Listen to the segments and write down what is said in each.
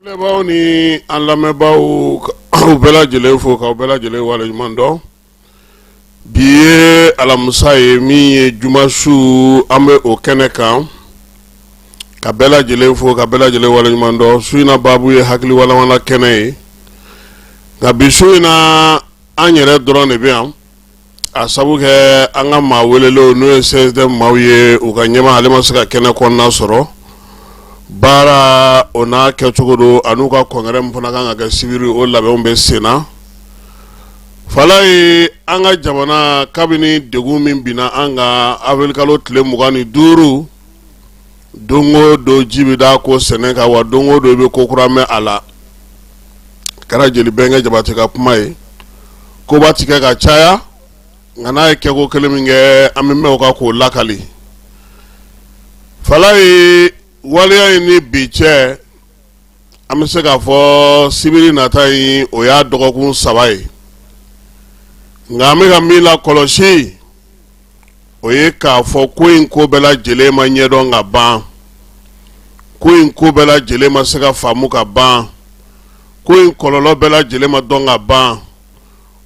Filɛbaaw ni an lamɛnbaaw, k'aw bɛɛ lajɛlen fo, k'aw bɛɛ lajɛlen waleɲuman dɔn. Bi ye alamisa ye, min ye juma su, an bɛ o kɛnɛ kan ka bɛɛ lajɛlen fo, ka bɛɛ lajɛlen waleɲuman dɔn. Su in na baabu ye hakili walawala kɛnɛ ye, nka bi su in na, an yɛrɛ dɔrɔn de bɛ yan, a sabu kɛ an ka maa welelenw, n'o ye CSDM maaw ye, u ka ɲɛmaa, ale ma se ka kɛnɛ kɔnɔna sɔrɔ. Baara o n'a kɛcogo don, an'u ka congrès min fana kan ka kɛ sibiri, o labɛnw bɛ sen na. Falaye, an ka jamana, kabini degun min binna an kan avril kalo tile 25, don o don ji bɛ da ko sɛnɛ kan, wa don o don i bɛ ko kura mɛn a la. Kɛra jeli Bɛnkɛ Jabate ka kuma ye, koba ti kɛ ka caya, nka n'a ye kɛko kelen min kɛ, an bɛ mɛn o kan k'o lakali. Falaye, waleya in ni bi cɛ, an bɛ se k'a fɔ sibiri nata in, o y'a dɔgɔkun 3 ye. Nka an bɛ ka min lakɔlɔsi, o ye k'a fɔ ko in ko bɛɛ lajɛlen ma ɲɛdɔn ka ban, ko in ko bɛɛ lajɛlen ma se ka faamu ka ban, ko in kɔlɔlɔ bɛɛ lajɛlen ma dɔn ka ban.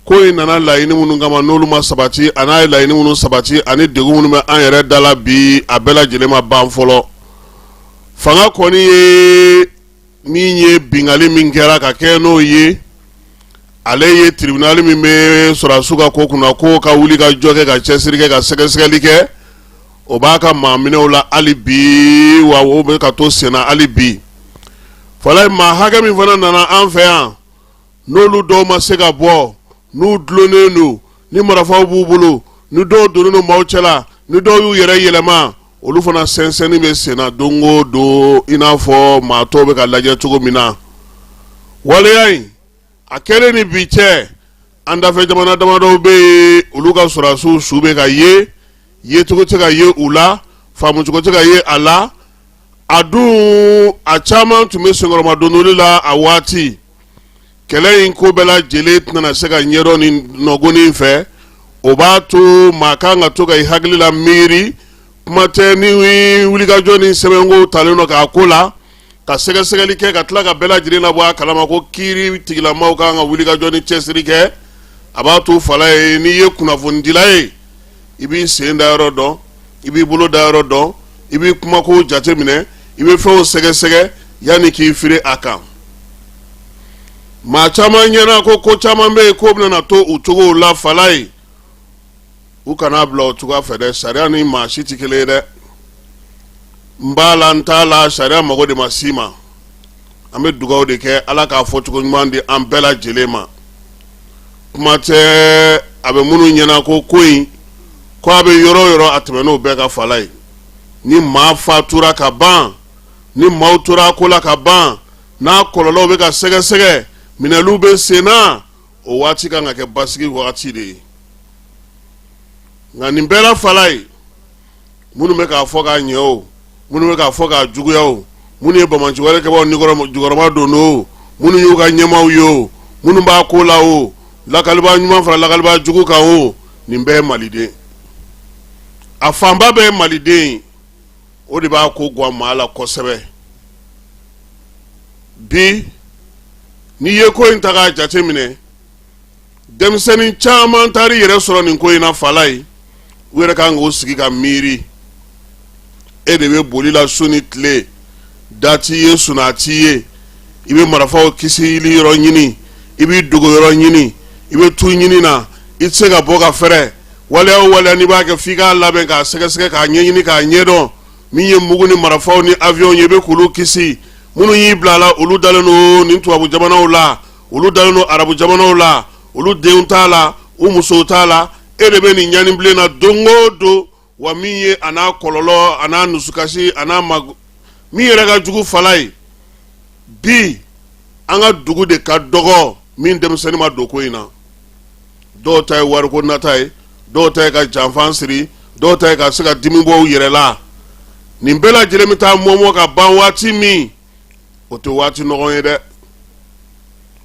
Ko in nana laɲini minnu kama, n'olu ma sabati, a n'a ye laɲini minnu sabati, ani degun minnu bɛ an yɛrɛ da la bi, a bɛɛ lajɛlen ma ban fɔlɔ. Fanga kɔni ye min ye, binkanni min kɛra ka kɛ n'o ye, ale ye tribunal min bɛ sɔrɔdasiw ka ko kunna, k'o ka wuli ka jɔ kɛ, ka cɛsiri kɛ, ka sɛgɛsɛgɛli kɛ. O b'a ka maa minɛw la hali bi, wa o bɛ ka to senna hali bi. Falaye, maa hakɛ min fana nana an fɛ yan, n'olu dɔw ma se ka bɔ, n'u dulonnen don, ni marifaw b'u bolo, ni dɔw donnen don maaw cɛla, ni dɔw y'u yɛrɛ yɛlɛma, olu fana sɛnsɛnni bɛ senna don o don, i n'a fɔ maa tɔw bɛ ka lajɛ cogo min na. Waleya in a kɛlen ni bi cɛ, an dafɛ jamana damadɔw bɛ yen, olu ka sɔrɔdasiw su bɛ ka ye, yecogo tɛ ka ye u la, faamucogo tɛ ka ye a la. A dun, a caman tun bɛ senkɔrɔmadondoli la a waati. Kɛlɛ in ko bɛɛ lajɛlen tɛna se ka ɲɛdɔn ni nɔgɔnin fɛ. O b'a to maa kan ka to ka i hakili la miiri. Kuma tɛ ni wulikajɔ ni sɛbɛnko talen don k'a ko la, ka sɛgɛsɛgɛli kɛ, ka tila ka bɛɛ lajɛlen labɔ a kalama ko kiiri tigilamaw kan ka wulikajɔ ni cɛsiri kɛ. A b'a to, Falaye, n'i ye kunnafonidila ye, i b'i sen da yɔrɔ dɔn, i b'i bolo da yɔrɔ dɔn, i b'i kumako jateminɛ, i bɛ fɛnw sɛgɛsɛgɛ yanni k'i firi a kan. Maa caman ɲɛna ko ko caman bɛ yen, k'o bɛna to u cogo la. Falaye, u kana bila o cogoya fɛ dɛ. Sariya ni maa si tɛ kelen ye dɛ. N b'a la, n t'a la, sariya mago de ma s'i ma. An bɛ dugawu de kɛ, Ala k'a fɔ cogo ɲuman di an bɛɛ lajɛlen ma. Kuma tɛ a bɛ minnu ɲɛna ko ko in ko a bɛ yɔrɔ o yɔrɔ, a tɛmɛn'o bɛɛ kan. Falaye, ni maa fatura ka ban, ni maaw tora a ko la ka ban, n'a kɔlɔlɔw bɛ ka sɛgɛsɛgɛ, minɛliw bɛ sen na, o waati kan ka kɛ basigi wagati de ye. Nka nin bɛɛ la, Falaye, minnu bɛ k'a fɔ k'a ɲɛ o, minnu bɛ k'a fɔ k'a juguya o, minnu ye banbaanci wale kɛbaaw jukɔrɔma don o, minnu y'u ka ɲɛmaaw ye o, minnu b'a ko la o, lakalibaa ɲuman fara lakalibaa jugu kan o, nin bɛɛ ye maliden, a fanba bɛɛ ye maliden ye. O de b'a ko gwan maa la kosɛbɛ. Bi, n'i ye ko in ta k'a jateminɛ, denmisɛnnin caman taar'i yɛrɛ sɔrɔ nin ko in na. Falaye, u yɛrɛ kan k'u sigi ka miiri. E de bɛ boli la su ni tile, da t'i ye, sunaa t'i ye, i bɛ marifaw kisili yɔrɔ ɲini, i b'i dogo yɔrɔ ɲini, i bɛ tu ɲini na, i tɛ se ka bɔ ka fɛrɛ. Waleya o waleya n'i b'a kɛ, f'i k'a labɛn, k'a sɛgɛsɛgɛ, k'a ɲɛɲini, k'a ɲɛdɔn. Min ye mugu ni marifaw ni avion ye, i bɛ k'olu kisi. Minnu y'i bila a la, olu dalen don nin tubabu jamanaw la, olu dalen don arabu jamanaw la, olu denw t'a la, u musow t'a la. E de bɛ nin ɲanibilen na don o don. Wa min ye a n'a kɔlɔlɔ, a n'a dusukasi, a n'a ma min yɛrɛ ka jugu fala ye bi, an ka dugu de ka dɔgɔ min denmisɛnnin ma don ko in na. Dɔw ta ye wariko nata ye, dɔw ta ye ka janfan siri, dɔw ta ye ka se ka dimi bɔ u yɛrɛ la. Nin bɛɛ lajɛlen bɛ taa mɔmɔ ka ban waati min, o tɛ waati nɔgɔn ye dɛ.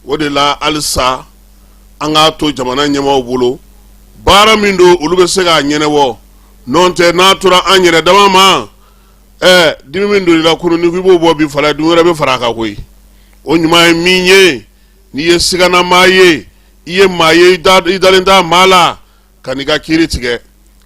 O de la halisa an k'a to jamana ɲɛmaaw bolo, baara min don, olu bɛ se k'a ɲɛnabɔ. N'o tɛ, n'a tora an yɛrɛ dama ma, dimi min don i la kunun, n'i ko i b'o bɔ bi fala, dimi wɛrɛ bɛ fara a kan koyi. O ɲuman ye min ye, n'i ye siganamaa ye, i ye maa ye, i dalen t'a maa la, ka n'i ka kiiri tigɛ,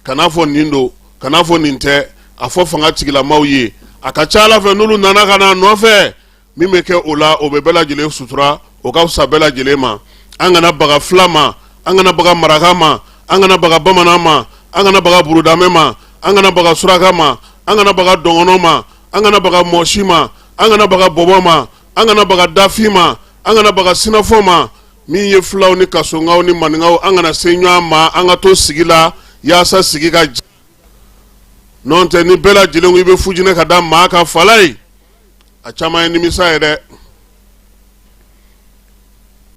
kan'a fɔ nin don, kan'a fɔ nin tɛ, a fɔ fanga tigilamaw ye. A ka ca ala fɛ, n'olu nana ka n'a nɔfɛ, min bɛ kɛ o la, o bɛ bɛɛ lajɛlen sutura, o ka fisa bɛɛ lajɛlen ma. An kana baga fila ma, an kana baga maraka ma, an kana baga bamanan ma, an kana baga burudamɛ ma, an kana baga suraka ma, an kana baga dɔgɔnɔ ma, an kana baga mɔsi ma, an kana baga bɔbɔ ma, an kana baga dafin ma, an kana baga sinafɔ ma. Min ye fulaw ni kasonkaw ni maninkaw, an kana se ɲɔgɔn ma, an ka to sigi la yaasa sigi ka n'o tɛ, ni bɛɛ lajɛlen ko i bɛ fujinɛ ka da maa kan fala ye, a caman ye nimisa ye dɛ.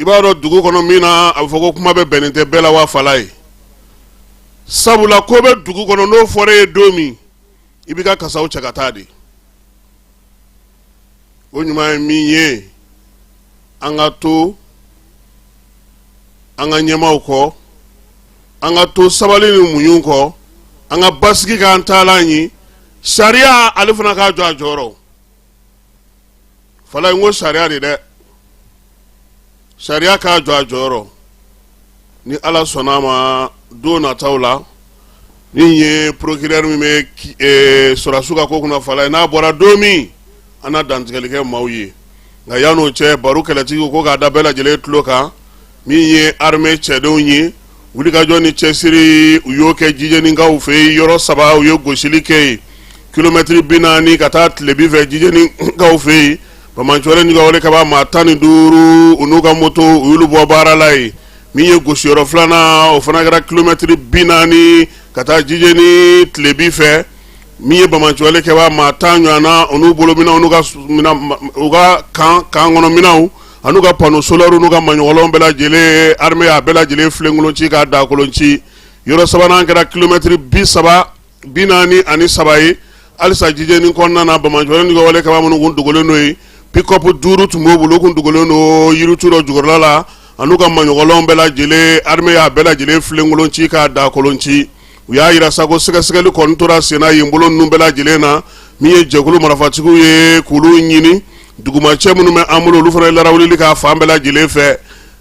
I b'a dɔn dugu kɔnɔ min na a bɛ fɔ ko kuma bɛ bɛnnen tɛ bɛɛ la wa fala ye, sabula ko bɛ dugu kɔnɔ, n'o fɔra e ye don min, i b'i ka kasaw cɛ ka taa de. O ɲuman ye min ye, an ka to an ka ɲɛmaaw kɔ, an ka to sabali ni muɲu kɔ, an ka basigi k'an taalan ye. Sariya ale fana k'a jɔ a jɔyɔrɔ fala. N ko sariya de dɛ, sariya k'a jɔ a jɔyɔrɔ. Ni Ala sɔnna a ma, don nataw la, min ye procureur min bɛ sɔrɔdasiw ka ko kunna fala ye, n'a bɔra don min, an na dantigɛli kɛ maaw ye. Nka yan'o cɛ, baro kɛlɛtigiw ko k'a da bɛɛ lajɛlen tulo kan, min ye armée cɛdenw ye, wulikajɔ ni cɛsiri u y'o kɛ Jijenikaw fɛ yen. Yɔrɔ saba u ye gosili kɛ yen, kilomɛtiri 40 ka taa tilebin fɛ Jijenikaw fɛ yen. Banbaanciwale ni wale kaba maa 15, u n'u ka moto, u y'olu bɔ baara la yen. Min ye gosiyɔrɔ filanan, o fana kɛra kilomɛtiri 40 ka taa Jijeni tilebin fɛ. Min ye banbaanciwale kɛba maa 10 ɲɔgɔn na, u n'u bolominɛnw, n'u ka u ka camp kɔnɔ minɛnw, an'u ka panneau solaire, n'u ka maɲɔgɔlɔn bɛɛ lajɛlen, armée y'a bɛɛ lajɛlen filenkolon ci k'a dakolon ci. Yɔrɔ sabanan kɛra kilomɛtiri 30 43 ye, halisa Jijeni kɔnɔna na. Banbaanciwale ni wale kaba minnu kun dogolen don yen, pick-up 5 tun b'o bolo, kun dogolen don yiritu dɔ jukɔrɔla la, an'u ka maɲɔgɔlɔn bɛɛ lajɛlen, armée y'a bɛɛ lajɛlen filenkolon ci k'a dakolon ci. U y'a yira sa ko sɛgɛsɛgɛli kɔni tora senna yen bolo ninnu bɛɛ lajɛlen na. Min ye jɛkulu marafatigiw ye, k'olu ɲini, dugumacɛ minnu bɛ an bolo, olu fana ye larawulili k'a fan bɛɛ lajɛlen fɛ.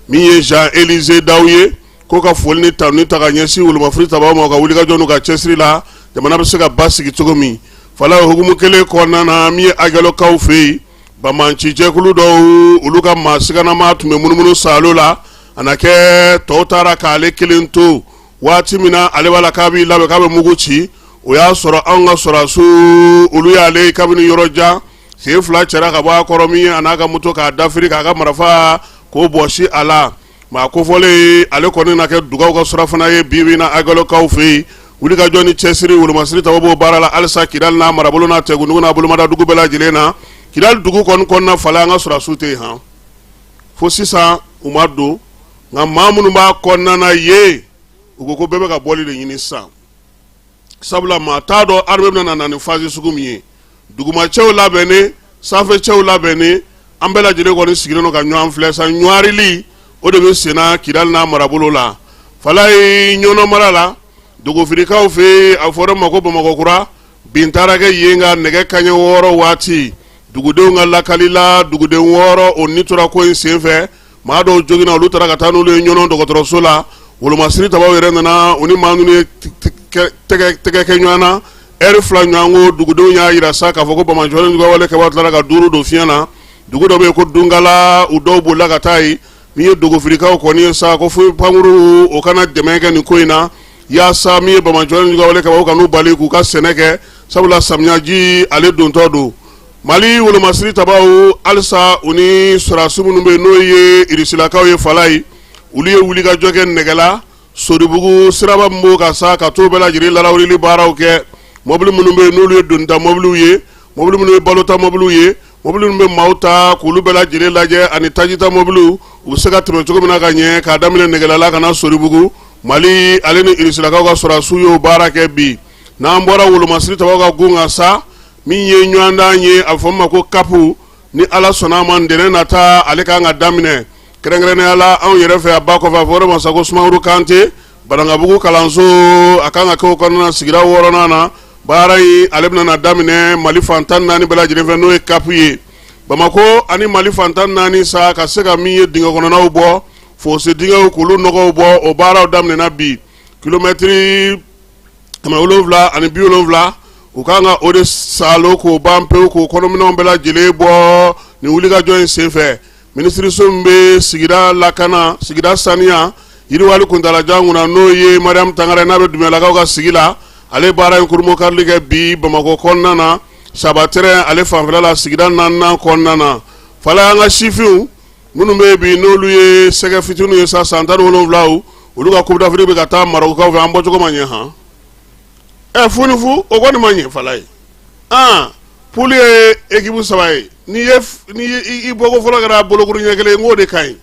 Min ye Jean Élisée Daw ye, ko ka foli ni tanuni ta ka ɲɛsin wolomafiri tabaw ma, ka wulikajɔ n'u ka cɛsiri la, jamana bɛ se ka basigi cogo min fala. O hukumu kelen kɔnɔna na, min ye Aguelhokkaw fɛ yen, banbaanci jɛkulu dɔw, olu ka maa siganama tun bɛ munumunu saalo la, a na kɛ tɔw taara k'ale kelen to. Waati min na ale b'a la k'a b'i labɛn k'a bɛ mugu ci, o y'a sɔrɔ anw ka sɔrɔdasiw, olu y'ale kabini yɔrɔ jan, sen fila cɛra ka bɔ a kɔrɔ. Min ye a n'a ka moto k'a dafiri, k'a ka marifa k'o bɔsi a la. Maa kofɔlen ale kɔni na kɛ dugaw ka surafana ye bi bi in na Aguelhokkaw fɛ yen. Wulikajɔ ni cɛsiri, wolomasiri tabaw b'o baara la halisa Kidali n'a marabolo n'a tɛkundugu n'a bolomada dugu bɛɛ lajɛlen na. Kidali dugu kɔni kɔnɔna fala, an ka sɔrɔdasiw tɛ yen han fo sisan, u ma don. Nka maa minnu b'a kɔnɔna na yen, u ko ko bɛɛ bɛ ka bɔli de ɲini sisan, sabula maa t'a dɔn armée bɛna na ni phase sugu min ye. Dugumacɛw labɛnnen, sanfɛcɛw labɛnnen, an bɛɛ lajɛlen kɔni sigilen don ka ɲɔgɔn filɛ sa. Ɲɔgɔnrili o de bɛ senna Kidali n'a marabolo la. Falaye, Ɲɔnɔ mara la, Dogofirikaw fɛ yen, a fɔra ma ko Bamakɔkura, bin taara kɛ yen ka nɛgɛ kanɲɛ 6 waati. Dugudenw ka lakali la, duguden 6 o ni tora ko in senfɛ. Maa dɔw joginna, olu taara ka taa n'olu ye Ɲɔnɔ dɔgɔtɔrɔso la. Wolomasiri tabaw yɛrɛ nana, u ni maa ninnu ye tɛgɛ kɛ ɲɔgɔn na ɛri 2 ɲɔgɔn ko. Dugudenw y'a jira sa k'a fɔ ko banbaanciwale ni wale kɛbaw tilara ka 5 don fiɲɛ na. Dugu dɔ bɛ yen ko Dunkala, u dɔw bolila ka taa yen. Min ye Dogofirikaw kɔni ye sa, ko fo pankuru o kana dɛmɛ kɛ nin ko in na, yaasa min ye banbaanciwale ni wale kɛbaw kan'u bali k'u ka sɛnɛ kɛ, sabula samiyaji ale dontɔ don. Mali wolomasiri tabaw halisa u ni sɔrɔdasi minnu bɛ yen n'o ye irisilakaw ye Falayi, olu ye wulikajɔ kɛ Nɛgɛla Soribugu siraba min b'o kan sa ka t'o bɛɛ lajɛlen larawuli baaraw kɛ. Mɔbili minnu bɛ yen n'olu ye donita mɔbiliw ye, mɔbili minnu ye balota mɔbiliw ye, mɔbili minnu bɛ maaw ta k'olu bɛɛ lajɛlen lajɛ ani tajita mɔbiliw, u bɛ se ka tɛmɛ cogo min na ka ɲɛ k'a daminɛ Nɛgɛla la ka na Soribugu. Mali ale ni irisilakaw ka sɔrɔdasiw y'o baara kɛ bi. N'an bɔra wolomasiri tabaw ka gun kan sa, min ye ɲɔgɔndan ye a bɛ fɔ min ma ko CAP, ni Ala sɔnna a ma ntɛnɛn nata ale ka kan ka daminɛ. Kɛrɛnkɛrɛnnenya la anw yɛrɛ fɛ a ba kɔfɛ a fɔ yɔrɔ ma sa ko Sumaworo Kante Banankabugu kalanso, a kan ka kɛ o kɔnɔna sigida wɔɔrɔnan na. Baara in ale bɛna na daminɛ Mali fan 14 bɛɛ lajɛlen fɛ, n'o ye CAP ye. Bamakɔ ani Mali fan 14 sa ka se ka min ye dingɛ kɔnɔnaw bɔ, fosse dingɛw k'olu nɔgɔw bɔ, o baaraw daminɛna bi. Kilomɛtiri 770, u kan ka o de saalo k'o ban pewu, k'o kɔnɔminɛnw bɛɛ lajɛlen bɔ nin wulikajɔ in senfɛ. Minisiriso min bɛ sigida lakana, sigida saniya, yiriwali kuntaalajan kunna, n'o ye Mariam Tangara, n'a bɛ Dunbiyalakaw ka sigi la, ale baara in kurunbonkarili kɛ bi Bamakɔ kɔnɔna na, Saba terrain ale fanfɛla la, sigida naaninan kɔnɔna na. Fala, an ka sifinw minnu bɛ bi, n'olu ye sɛgɛ fitininw ye sa, san 17, olu ka Coupe d'Afrique bɛ ka taa Marɔkukaw fɛ. An bɔcogo ma ɲɛ han. Ɛ, fu ni fu, o kɔni ma ɲɛ Falaye. Poule ye équipe saba ye, n'i ye i bɔko fɔlɔ kɛra bolokuru ɲɛ kelen, n k'o de ka ɲi.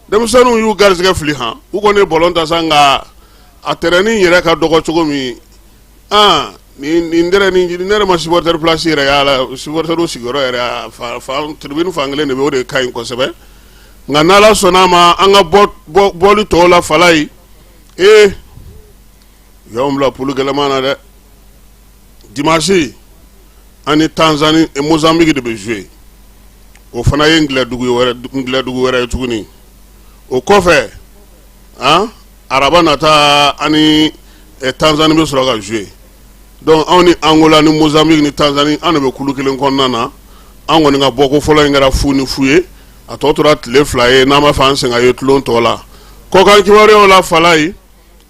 Denmisɛnninw y'u garisɛgɛ fili han, u kɔni ye ballon ta sa, nka a terrain yɛrɛ ka dɔgɔ cogo min, nin terrain nin, ne yɛrɛ ma supporter place yɛrɛ y'a la, supporter sigiyɔrɔ yɛrɛ fan tribune fan kelen de bɛ, o de ka ɲi kosɛbɛ. Nka n'Ala sɔnna a ma, an ka bɔli tɔw la Falaye, ee, u y'anw bila poule gɛlɛman na dɛ. Dimanche an ni Tanzanie, Mozambique de bɛ jouer, o fana ye ngilɛdugu wɛrɛ ye tuguni. O kɔfɛ, araba nata, an ni Tanzanie bɛ sɔrɔ ka jouer. Donc anw ni Angola ni Mozambique ni Tanzanie, an de bɛ kulu kelen kɔnɔna na. An kɔni ka bɔko fɔlɔ in kɛra fu ni fu ye. A tɔ tora tile 2 ye, n'an b'a fɛ an sen ka ye tulon tɔ la. Kɔkan kibaruyaw la Falaye,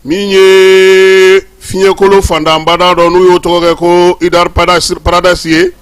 min ye fiɲɛkolo fantanbada dɔ, n'u y'o tɔgɔ kɛ ko Idar Paradise ye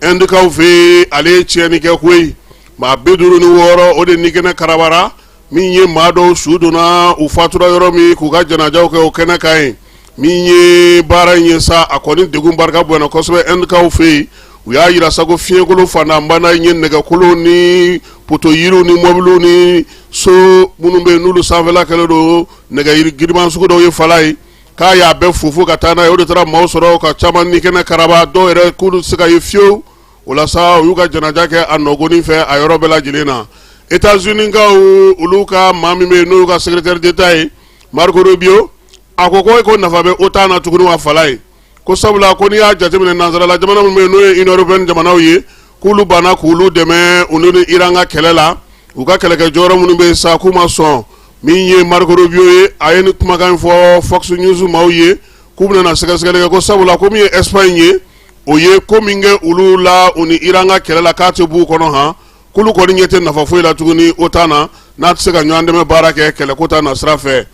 Indikaw fɛ yen, ale ye tiɲɛni kɛ koyi. Maa 56, o de ni kɛnɛ karabara. Min ye maa dɔw su donna, u fatura yɔrɔ min, k'u ka janajaw kɛ o kɛnɛ kan yen. Min ye baara in ye sa, a kɔni degun barika bonyana kosɛbɛ Indikaw fɛ yen. U y'a jira sa ko fiɲɛkolo fantanbada in ye nɛgɛkolo ni poto yiriw ni mɔbiliw ni so minnu bɛ yen, n'olu sanfɛla kɛlen don nɛgɛ giriman sugu dɔw ye Falaye, k'a y'a bɛɛ fofo ka taa n'a ye. O de taara maaw sɔrɔ ka caman ni kɛnɛ karaba, dɔw yɛrɛ k'olu tɛ se ka ye fiyewu. O la sa, u y'u ka janaja kɛ a nɔgɔnin fɛ a yɔrɔ bɛɛ lajɛlen na. États-Unis kaw, olu ka maa min bɛ yen, n'o y'u ka secrétaire d'État ye, Marco Rubio, a ko nafa bɛ OTAN na tuguni wa Falaye? Ko sabula ko n'i y'a jateminɛ, nansarala jamana min bɛ yen, n'o ye Union européenne jamanaw ye, k'olu banna k'olu dɛmɛ olu ni Iran ka kɛlɛ la, u ka kɛlɛkɛ jɔyɔrɔ minnu bɛ yen sa, k'u ma sɔn. Min ye Marco Rubio ye, a ye nin kumakan in fɔ Fox News maaw ye, k'u bɛna na sɛgɛsɛgɛli kɛ, ko sabula ko min ye Espagne ye, o ye ko min kɛ olu la, u ni Iran ka kɛlɛ la, k'a tɛ b'u kɔnɔ han. K'olu kɔni ɲɛ tɛ nafa foyi la tuguni OTAN na, n'a tɛ se ka ɲɔgɔn dɛmɛ baara kɛ kɛlɛko ta na sira fɛ.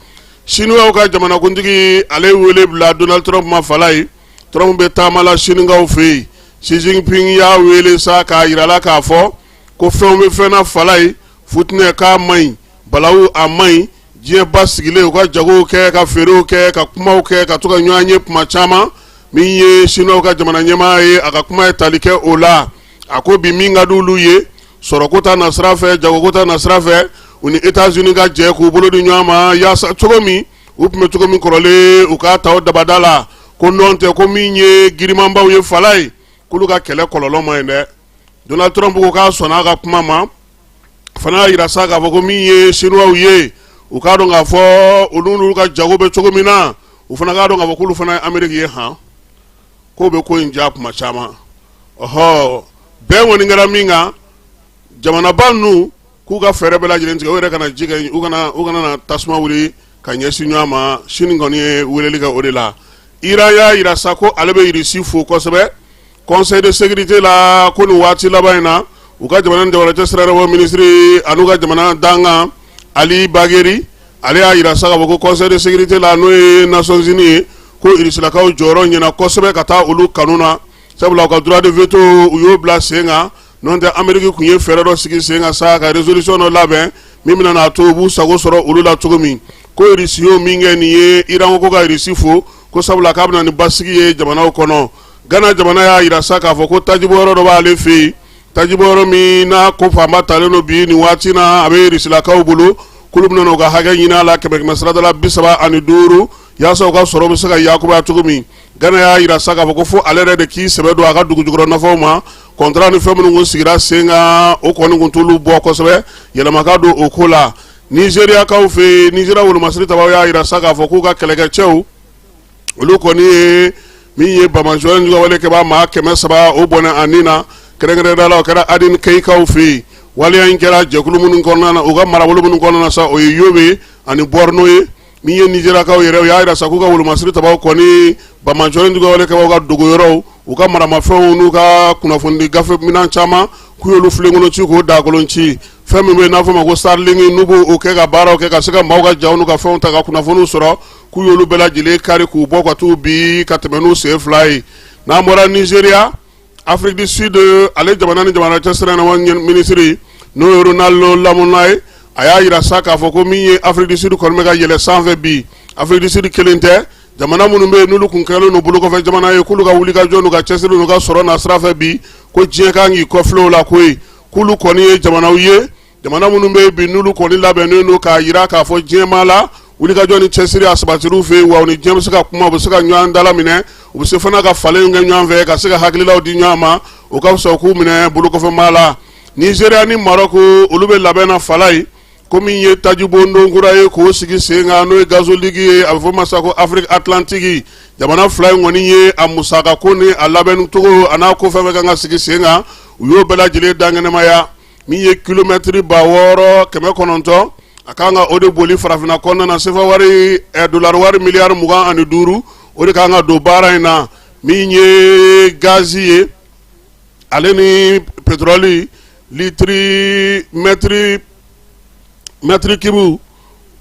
Siniwaw ka jamanakuntigi, ale wele bila Donald Trump ma Falaye. Trump bɛ taama la Siniwaw fɛ yen. Xi Jinping y'a wele sa k'a jira la k'a fɔ ko fɛnw bɛ fɛn na Falaye, futinɛ k'a man ɲi, balawu a man ɲi. Diɲɛ basigilen, u ka jagow kɛ, ka feerew kɛ, ka kumaw kɛ, ka to ka ɲɔgɔn ye kuma caman. Min ye Siniwaw ka jamana ɲɛmaa ye, a ka kuma ye tali kɛ o la. A ko bi min ka di olu ye sɔrɔko ta na sira fɛ, jagoko ta na sira fɛ, u ni États-Unis ka jɛ k'u bolo di ɲɔgɔn ma, yaasa cogo min u tun bɛ cogo min kɔrɔlen, u k'a ta o dabada la. Ko nɔn tɛ, ko min ye girimanbaw ye Falaye, k'olu ka kɛlɛ kɔlɔlɔ man ɲi dɛ. Donald Trump ko k'a sɔnna a ka kuma ma. Fana y'a jira sa k'a fɔ ko min ye Siniwaw ye, u k'a dɔn k'a fɔ olu n'olu ka jago bɛ cogo min na, u fana k'a dɔn k'a fɔ k'olu fana ye Ameriki ye han, k'o bɛ ko in diya kuma caman. Ɔhɔ, bɛn kɔni kɛra min kan, jamanaba ninnu k'u ka fɛɛrɛ bɛɛ lajɛlen tigɛ, u yɛrɛ kana ji kɛ, u kana na tasuma wuli ka ɲɛsin ɲɔgɔn ma. Sini kɔni ye weleli kɛ o de la. Iran y'a jira sa ko ale bɛ Irisi fo kosɛbɛ Conseil de sécurité la, ko nin waati laban in na, u ka jamana ni jamana cɛ sira minisiri ani ka jamana dankan Ali Bagheri, ale y'a jira sa k'a fɔ ko Conseil de sécurité la, n'o ye Nations Unies ye, ko irisilakaw jɔyɔrɔ ɲɛna kosɛbɛ ka taa olu kanu na. Sabula u ka droit de veto, u y'o bila sen kan. N'o tɛ, Ameriki tun ye fɛɛrɛ dɔ sigi sen kan sa, ka résolution dɔ labɛn min bɛna n'a to u b'u sago sɔrɔ olu la cogo min. Ko Irisi y'o min kɛ nin ye, Iran ko ka Irisi fo, ko sabula k'a bɛna ni basigi ye jamanaw kɔnɔ. Gana jamana y'a jira sa k'a fɔ ko tajibɔyɔrɔ dɔ b'ale fɛ yen, tajibɔyɔrɔ min n'a ko fanba talen don bi nin waati na, a bɛ Irisilakaw bolo, k'olu bɛna u ka hakɛ ɲini a la kɛmɛ kɛmɛ sarada la 35, yaasa u ka sɔrɔ bɛ se ka yakubaya cogo min. Gana y'a jira sa k'a fɔ ko fo ale yɛrɛ de k'i sɛbɛ don a ka dugujukɔrɔ nafaw ma. Contrat ni fɛn minnu kun sigira sen kan, o kɔni kun t'olu bɔ kosɛbɛ, yɛlɛma ka don o ko la. Nizeriyakaw fɛ yen, Nizeriya wolomasiri tabaw y'a jira sa k'a fɔ k'u ka kɛlɛkɛcɛw, olu kɔni ye min ye banbaanciya juguwale kɛbaa maa 300, o bɔnɛ a ni na, kɛrɛnkɛrɛnnenya la o kɛra Adin Keyikaw fɛ yen. Waleya in kɛra jɛkulu minnu kɔnɔna na, u ka marabolo minnu kɔnɔna na sa, o ye Yobe ani Borno ye. Min ye Nizeriyakaw yɛrɛ, u y'a jira sa k'u ka wolomasiri tabaw kɔni, banbaanciya juguwale kɛbaaw ka dogoyɔrɔw, u ka maramafɛnw n'u ka kunnafonidi gafe minɛn caman, k'u y'olu filenkolon ci, k'o dakolon ci. Fɛn min bɛ yen n'a fɔ ma ko Starlink, n'u b'o kɛ ka baaraw kɛ ka se ka maaw ka jaw n'u ka fɛnw ta ka kunnafoniw sɔrɔ, k'u y'olu bɛɛ lajɛlen kari k'u bɔ ka t'u bi ka tɛmɛ n'u sen fila ye. N'an bɔra Nizeriya, Afrique du Sud, ale jamana ni jamana cɛ sira minisiri, n'o ye Ronald Lamola ye, a y'a jira sa k'a fɔ ko min ye Afrique du Sud kɔni bɛ ka yɛlɛ sanfɛ bi. Afrique du Sud kelen tɛ, jamana minnu bɛ yen n'olu kun kɛlen don bolokɔfɛ jamana ye, k'olu ka wulikajɔ n'u ka cɛsiri n'u ka sɔrɔ na sira fɛ bi, ko diɲɛ kan k'i kɔfilɛ o la koyi. K'olu kɔni ye jamanaw ye, jamana minnu bɛ bi n'olu kɔni labɛnnen don k'a jira k'a fɔ diɲɛmaa la, wulikajɔ ni cɛsiri a sabatir'u fɛ yen, wa u ni diɲɛ bɛ se ka kuma, u bɛ se ka ɲɔgɔn dalaminɛ, u bɛ se fana ka falen kɛ ɲɔgɔn fɛ, ka se ka hakililaw di ɲɔgɔn ma. O ka fisa u k'u minɛ bolokɔfɛmaa la. Nizeriya ni Maroc, olu bɛ labɛn na fala ye, ko min ye tajibondon kura ye k'o sigi sen kan, n'o ye gazoduc ye, a bɛ fɔ ma sa ko Afrique Atlantique. Jamana fila in kɔni ye a musaka ko ni a labɛnni cogo a n'a ko fɛn fɛn kan ka sigi sen kan, u y'o bɛɛ lajɛlen dankɛnɛmaya. Min ye kilomɛtiri 6900, a kan ka o de boli farafinna kɔnɔna na. Sefa wari, dolari wari miliyari 25, o de kan ka don baara in na. Min ye gazi ye, ale ni pétrole litiri mètre cube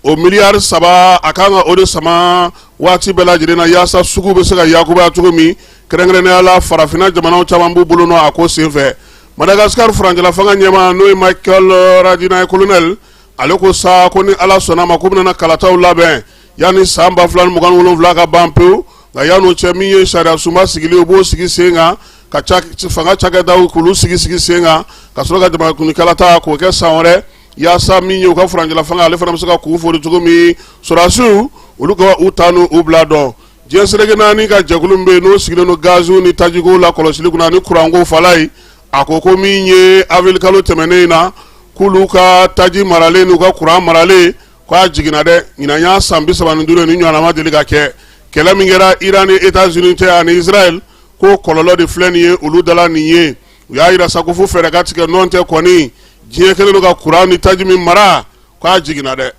o miliyari 3, a kan ka o de sama waati bɛɛ lajɛlen na, yaasa sugu bɛ se ka yakubaya cogo min, kɛrɛnkɛrɛnnenya la farafinna jamanaw caman b'u bolo nɔ a ko senfɛ. Madagascar furancɛla fanga ɲɛmaa, n'o ye Michael Randrianirina ye, colonel, ale ko sa ko ni Ala sɔnna ma, ko bɛna kalataw labɛn yanni san 2027 ka ban pewu. Nka yan'o cɛ, min ye sariya sunba sigili, u b'o sigi sen kan, ka fanga cakɛdaw k'olu sigi sigi sen kan, ka sɔrɔ ka jamanakuntigi kalata k'o kɛ san wɛrɛ, yaasa min ye u ka furancɛla fanga, ale fana bɛ se ka kun fori cogo min, sɔrɔdasiw olu ka u ta n'u bila dɔn. Diɲɛ seleke naani ka jɛkulu min bɛ yen, n'o sigilen don gaziw ni tajiko la kɔlɔsili kunna ani kuranko fala ye, a ko ko min ye avril kalo tɛmɛnen in na, k'olu ka taji maralen n'u ka kuran maralen, k'a jiginna dɛ. Ɲinan y'a san 35 ni ɲɔgɔnna ma deli ka kɛ. Kɛlɛ min kɛra Iran ni États-Unis cɛ ani Israël, ko kɔlɔlɔ de filɛ nin ye olu dala nin ye. U y'a jira sa ko fo fɛɛrɛ ka tigɛ, nɔn tɛ kɔni diɲɛ kɛlen don ka kuran ni taji min mara, k'a jiginna dɛ.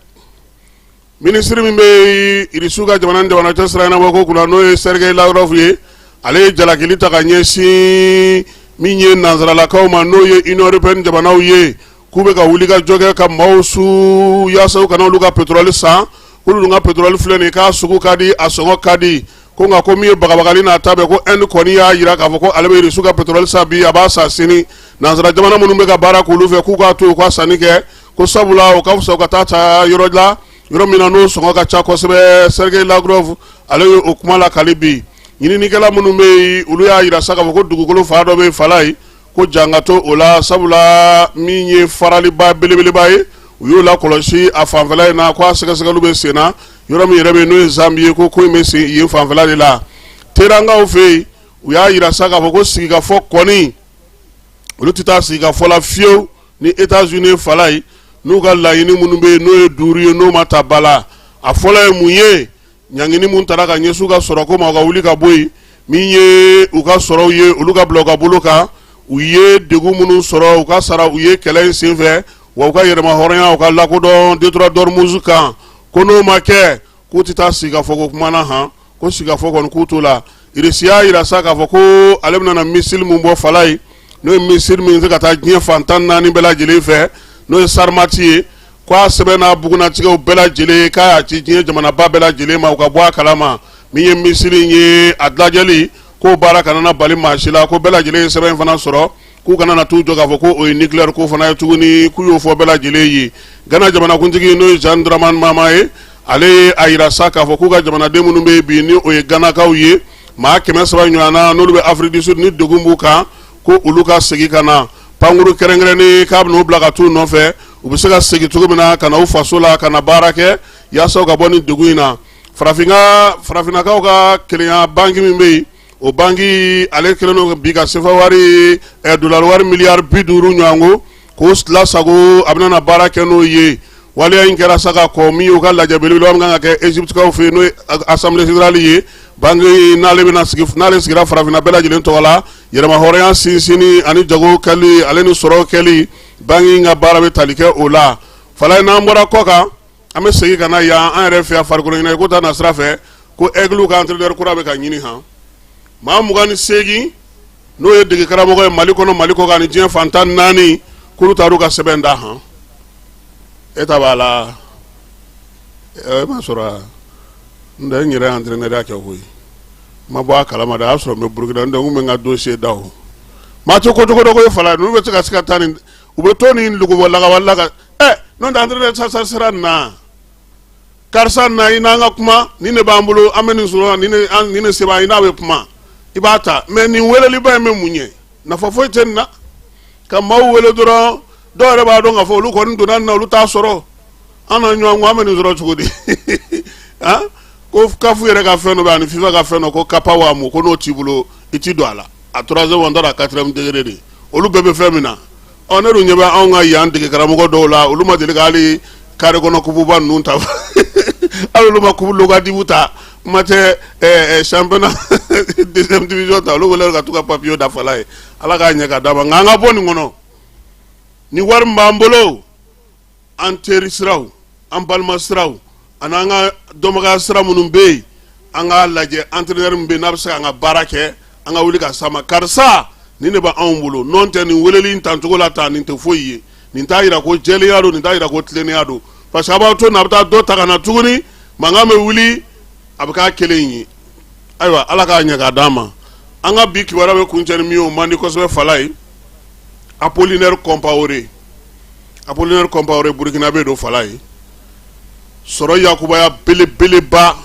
Minisiri min bɛ Irisiw ka jamana ni jamana cɛ sira ɲɛnabɔ ko kunna, n'o ye Sergei Lavrov ye, ale ye jalakili ta ka ɲɛsin min ye nansaralakaw ma, n'o ye Union européenne jamanaw ye, k'u bɛ ka wuli ka jɔ kɛ ka maaw su yaasa u kana olu ka pétrole san, k'olu dun ka pétrole filɛ nin ye, k'a sugu ka di, a sɔngɔ ka di. Ko nka ko min ye bagabagali n'a ta bɛɛ, ko Inde kɔni y'a jira k'a fɔ ko ale bɛ Irisiw ka pétrole san bi, a b'a san sini. Nansara jamana minnu bɛ ka baara k'olu fɛ, k'u k'a to u ka sanni kɛ, ko sabula o ka fisa u ka taa ta yɔrɔ la, yɔrɔ min na n'o sɔngɔ ka ca kosɛbɛ. Sergei Lavrov, ale ye o kuma lakali bi. Ɲininikɛla minnu bɛ yen, olu y'a jira sa k'a fɔ ko dugukolo fan dɔ bɛ yen fala ye, ko jan ka to o la, sabula min ye faraliba belebeleba ye, u y'o lakɔlɔsi a fanfɛla in na, ko a sɛgɛsɛgɛliw bɛ sen na. Yɔrɔ min yɛrɛ bɛ yen, n'o ye Zambie ye, ko ko in bɛ sen yen fanfɛla de la. Terankaw fɛ yen, u y'a jira sa k'a fɔ ko sigikafɔ kɔni, olu tɛ taa sigikafɔ la fiyewu ni États-Unis fala ye, n'u ka laɲini minnu bɛ yen, n'o ye 5 ye, n'o ma ta ba la. A fɔlɔ ye mun ye? Ɲangini mun taara ka ɲɛsin u ka sɔrɔko ma, u ka wuli ka bɔ yen. Min ye u ka sɔrɔw ye, olu ka bila u ka bolo kan. U ye degun minnu sɔrɔ, u ka sara u ye kɛlɛ in senfɛ, wa u ka yɛrɛmahɔrɔnya, u ka lakodɔn détroit d'Ormuz kan. Ko n'o ma kɛ, k'u tɛ taa sigikafɔ ko kuma na han, ko sigikafɔ kɔni k'u t'o la. Irisi y'a jira sa k'a fɔ ko ale bɛna missile mun bɔ fala ye, n'o ye missile min se ka taa diɲɛ fan 14 bɛɛ lajɛlen fɛ, n'o ye Sarmati ye, ko a sɛbɛn n'a bugunnatigɛw bɛɛ lajɛlen, k'a y'a ci diɲɛ jamanaba bɛɛ lajɛlen ma, u ka bɔ a kalama. Min ye missile in ye, a lajɛli K'o baara kana na bali maa si la, ko bɛɛ lajɛlen ye sɛbɛn in fana sɔrɔ, k'u kana na t'u jɔ k'a fɔ ko o ye nucléaire ko fana ye tuguni, k'u y'o fɔ bɛɛ lajɛlen ye. Gana jamanakuntigi, n'o ye John Dramani Mahama ye, ale ye a yira sa k'a fɔ k'u ka jamanaden minnu bɛ yen bi, ni o ye Ganakaw ye, maa 300 ɲɔgɔn na, n'olu bɛ Afrique du Sud, ni degun b'u kan, ko olu ka segin ka na. Pankuru kɛrɛnkɛrɛnnen k'a bɛn'o bila ka t'u nɔfɛ, u bɛ se ka segin cogo min na ka na u faso la, ka na baara kɛ yaasa u ka bɔ nin degun in na. Farafinnakaw ka kelenya banki min bɛ yen, o banki ale kɛlen don bi ka sefa wari, dolari wari miliyari 50 ɲɔgɔn ko k'o lasago, a bɛna na baara kɛ n'o ye. Waleya in kɛra sa ka kɔ min y'u ka lajɛ belebeleba min kan ka kɛ Égyptekaw fɛ yen, n'o ye assemblée générale ye. Banki n'ale bɛna sigi, n'ale sigira farafinna bɛɛ lajɛlen tɔgɔ la, yɛrɛmahɔrɔnya sinsinni ani jago kɛli ale ni sɔrɔ kɛli, banki ka baara bɛ tali kɛ o la. Falaye, n'an bɔra kɔ kan, an bɛ segin ka na yan an yɛrɛ fɛ yan, farikolo ɲɛnajɛ ko ta na sira fɛ, ko Aigle ka entraîneur kura bɛ ka ɲini han. Maa 28, n'o ye dege karamɔgɔ ye Mali kɔnɔ, Mali kɔ kan ni diɲɛ fan 14, k'olu taar'u ka sɛbɛn da han. E ta b'a la, e ma sɔrɔ n tɛ n yɛrɛ entraîneur ya kɛ koyi, n ma bɔ a kalama dɛ, a y'a sɔrɔ n bɛ Burukina, n tɛ n kun bɛ n ka dossier da o. Maa tɛ ko cogo dɔ ko Falaye, ninnu bɛ se ka taa nin, u bɛ to nin lugubɔ lagawali la ka n'o tɛ entraîneur sasa sera nin na, karisa na i n'an ka kuma, nin de b'an bolo, an bɛ nin sɔrɔ, nin de se b'an ye, i n'a bɛ kuma, i b'a ta. Mais nin weleliba in bɛ mun ɲɛ? Nafa foyi tɛ nin na ka maaw wele dɔrɔn. Dɔw yɛrɛ b'a dɔn k'a fɔ olu kɔni donna nin na, olu t'a sɔrɔ. An na ɲɔgɔn ko an bɛ nin sɔrɔ cogo di? Han, ko CAF yɛrɛ ka fɛn dɔ bɛ ani FIFA ka fɛn dɔ, ko kapa wa mun, ko n'o t'i bolo i t'i don a la, a troisième, an taara quatrième degré de, olu bɛɛ bɛ fɛn min na. Ɔ, ne dun ɲɛ bɛ anw ka yan dege karamɔgɔ dɔw la, olu ma deli ka hali carré kɔnɔ kupuba ninnu ta, hali olu ma coupe Locadibu ta, kuma tɛ championnat deuxième division ta. Olu wele ka t'u ka papier da. Fala ye, Ala k'a ɲɛ ka d'a ma. Nka an ka bɔ nin kɔnɔ ni wari min b'an bolo, an teri siraw, an balima siraw ani an ka dɔnbagaya sira minnu bɛ yen, an k'a lajɛ entraîneur min bɛ yen n'a bɛ se k'an ka baara kɛ, an ka wuli ka s'a ma, karisa nin de b'anw bolo. N'o tɛ nin weleli in tancogo la tan, nin tɛ foyi ye, nin t'a yira ko jɛlenya don, nin t'a yira ko tilennenya don, parce que a b'aw to nin, a bɛ taa dɔ ta ka na tuguni, mankan bɛ wuli, a bɛ k'a kelen ye. Ayiwa, Ala k'a ɲɛ k'a d'an ma. An ka bi kibaruya bɛ kuncɛ ni min ye, o man di kosɛbɛ, Fala ye. Apollinaire Compaoré, Apollinaire Compaoré, Burukina bɛ don, Fala ye, sɔrɔ yakubaya belebeleba,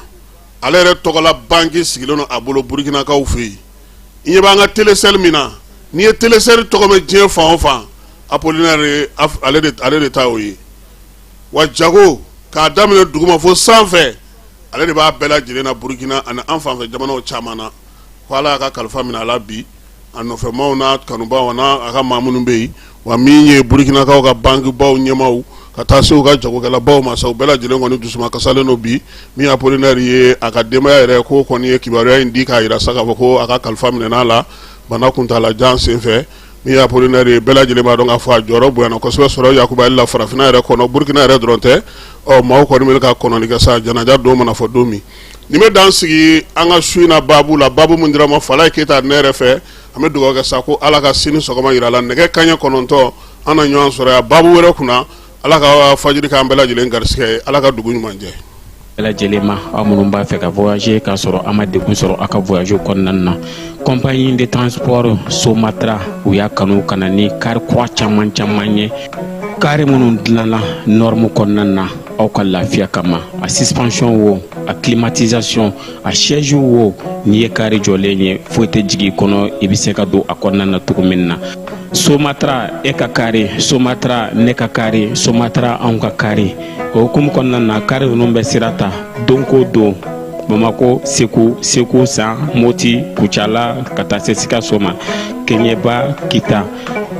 ale yɛrɛ tɔgɔla banki sigilen don a bolo Burukinakaw fɛ yen. I ɲɛ b'an ka Telecel min na, n'i ye Telecel tɔgɔ mɛn diɲɛ fan o fan, Apollinaire ale de ta o ye. Wa jago k'a daminɛ duguma fo sanfɛ, ale de b'a bɛɛ lajɛlen na Burukina ani an fanfɛ jamanaw caman na. Ko Ala y'a ka kalifa minɛ a la bi, a nɔfɛmaw n'a kanubaw n'a a ka maa minnu bɛ yen, wa min ye Burukinakaw ka bankibaw ɲɛmaaw ka taa se u ka jagokɛlabaw ma sa, u bɛɛ lajɛlen kɔni dusuma kasalen don bi. Min ye Apollinaire ye, a ka denbaya yɛrɛ ko kɔni ye kibaruya in di k'a jira sa k'a fɔ ko a ka kalifa minɛna a la bana kuntaalajan senfɛ. Min ye Apollinaire ye, bɛɛ lajɛlen b'a dɔn k'a fɔ a jɔyɔrɔ bonyana kosɛbɛ sɔrɔ yakubali la farafinna yɛrɛ kɔnɔ, Burukina yɛrɛ dɔrɔn tɛ. Ɔ, maaw kɔni bɛ ka kɔnɔni kɛ sa, janaja don mana fɔ don min. Nin bɛ dan sigi an ka su in na baabu la, baabu min dira ma Falaye Keyita ne yɛrɛ fɛ. An bɛ dugawu kɛ sa ko Ala ka sini sɔgɔma jira la, nɛgɛ kanɲɛ 9, an na ɲɔgɔn sɔrɔ yan baabu wɛrɛ kunna. Ala ka fajiri k'an bɛɛ lajɛlen garisɛgɛ ye, Ala ka dugu ɲuman jɛ. Bɛɛ lajɛlen ma, aw minnu b'a fɛ ka voyager k'a sɔrɔ a ma degun sɔrɔ aw ka voyage kɔnɔna na, compagnie de transport Somatra, u y'a kanu ka na ni kari kura caman caman ye, kari minnu dilanna norme kɔnɔna na aw ka lafiya kama. A suspension wo, a climatisation, a siège wo, n'i ye kari jɔlen ye, foyi tɛ jigin i kɔnɔ, i bɛ se ka don a kɔnɔna na cogo min na. Somatra, e ka kari Somatra, ne ka kari Somatra, anw ka kari. O hukumu kɔnɔna na, kari ninnu bɛ sira ta don ko don Bamako, Segu, Segu San, Moti, Kucala, ka taa se Sikaso ma, Keɲeba, Kita.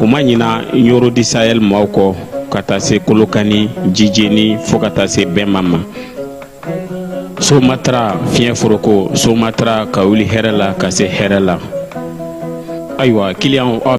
U ma ɲina Ɲoro du Sahel maaw kɔ, ka taa se Kolokani, Jijeni, fo ka taa se Bɛnma ma. Somatra, fiɲɛ foroko Somatra, ka wuli hɛrɛ la ka se hɛrɛ la. Ayiwa, kiliyanw, aw